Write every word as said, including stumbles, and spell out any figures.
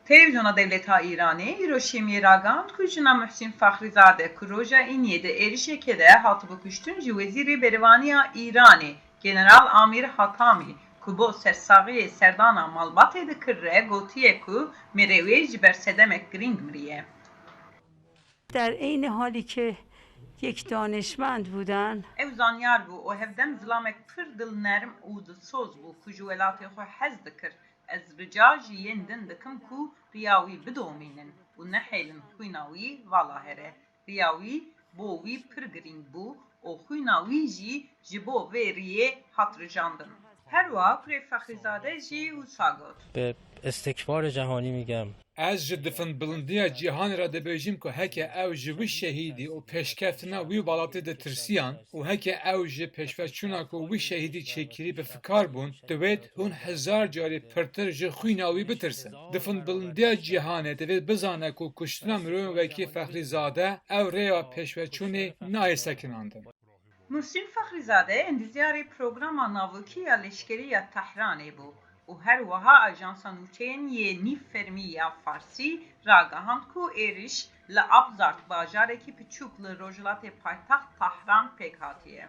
Televîzyona Dewleta Îranê îro şemiyê ragihand ku jina Muhsîn Fexrîzade ku roja Îniyê di êrişekê de hatibû kuştin ji Wezîrê Berevaniya Îranê General Amîr Hatamî ku bo sersaxiyê serdana malbatê dikir re gotiye ku mêrê wê ji ber sedemek girîng miriye. در عین حالی که یک دانشمند بودن. Ew zanyar bû û hevdem zilamek pir dilnerm û dilsoz bû ku ji welatê xwe hez dikir. Ez rica ji yên din dikim ku riya wî bidomînin û nehêlin xwîna wî vala here. Riya wî bo wî pir girîng bû û xwîna wî jî ji bo vê riyê hat rijandin. Her wiha kurê Fexrîzade jî wisa got. به استکبار جهانی می‌گم. Ez ji difinbilindiya cîhanê re dibêjim ku heke ew ji wî şehîdî û pêşkeftina wî welatê ditirsiyan û heke ew ji pêşveçûna ku wî şehîdî çêkirî bi fikar bûn, divêt hûn hezar carî pirtir ji xwîna wî bitirsin. Difinbilindiya cîhanê divêt bizane ku kuştina mirovên wekî Fexrîzade ew rêya pêşveçûnê nayê sekinandin. Muhsîn Fexrîzade endîzyarê programa navokî ya leşkerî ya Tehranê bû û her wiha ajansa nûçeyên yê nîv fermî ya Farsî ragihand ku êriş li Abzard, bajarekî piçûk li rojhilatê paytext Tahran pêk hatiye.